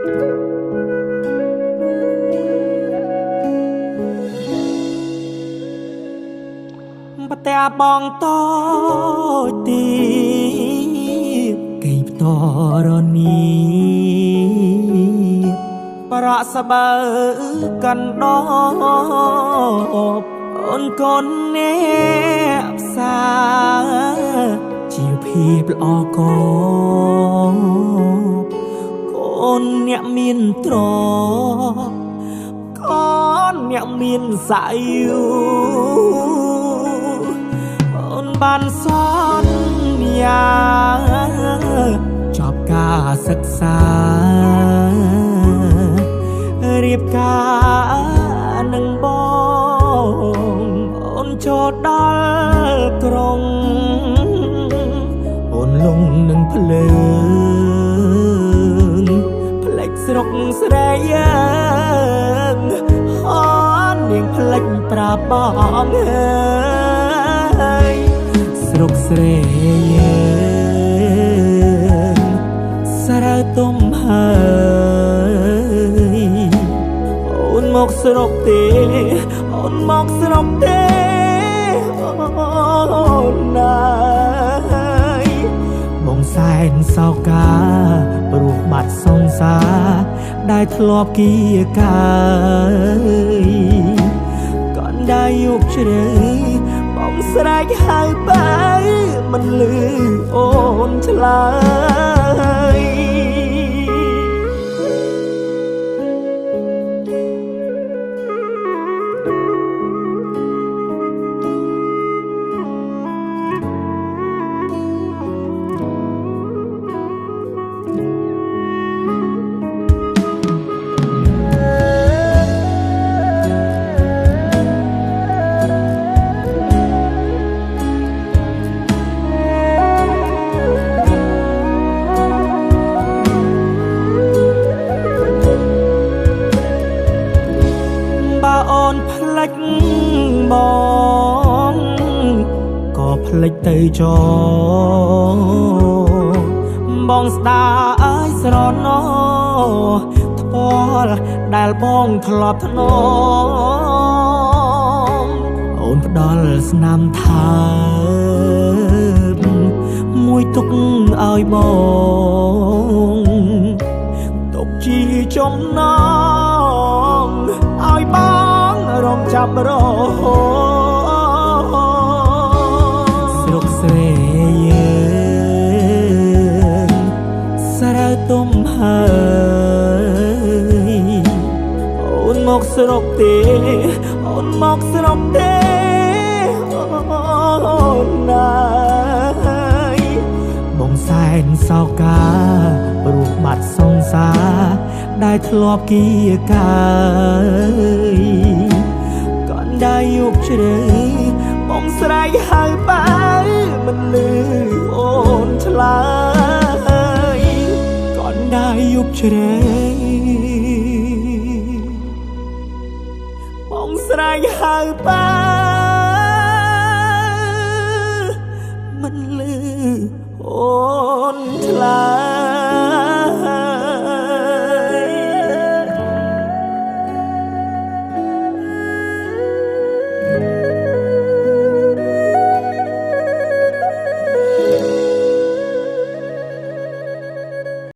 ផ្ទះបងតូចទីគេផ្តរនីប្រក់ស្បើកាន់ដបអូនកូនអ្នកផ្សាជីវភាពល្អកកូនអ្នកមានទ្រព្យកូនអ្នកមានសាយុអូនបានសន្យាចប់ការសិក្សារៀបការនឹងបងអូនចូលដល់ក្រុងអូនលងនឹងភ្លើងផ្លេចស្រុកស្រែយើងអូននាងផ្លេចប្រាប់បងអើយស្រុកស្រែយើងស្រូវទុំហើយអូនមកស្រុកទេអូនមកស្រុកទេអូនណាយបងសែនសោកាព្រោះបាត់សង្សារដែលធ្លាប់គៀកាយកណ្ដាយុគជ្រៅបងស្រែកហៅបើមិនលឺអូនឆ្លើយអូនផ្លេចបងក៏ផ្លេចទៅចោបងស្ដាយស្រណោថ្ពាល់ដែលបងធ្លាប់ធ្នមអូនផ្ដល់ស្នាមថើបមួយទុកឲ្យបងទុកជាចំណងឲ្យបងរងចាប់រហូតស្រុកស្រែយើងស្រូវទុំហើយអូនមកស្រុកទេអូនមកស្រុកទេអូនណាយបងសែនសោកាព្រោះបាត់សង្សារដែលធ្លាប់គៀកាយកណ្ដាយុគជ្រៅបងស្រែកហៅបើមិនលឺអូនឆ្លើយកណ្ដាយុគជ្រៅបងស្រែកហៅបើ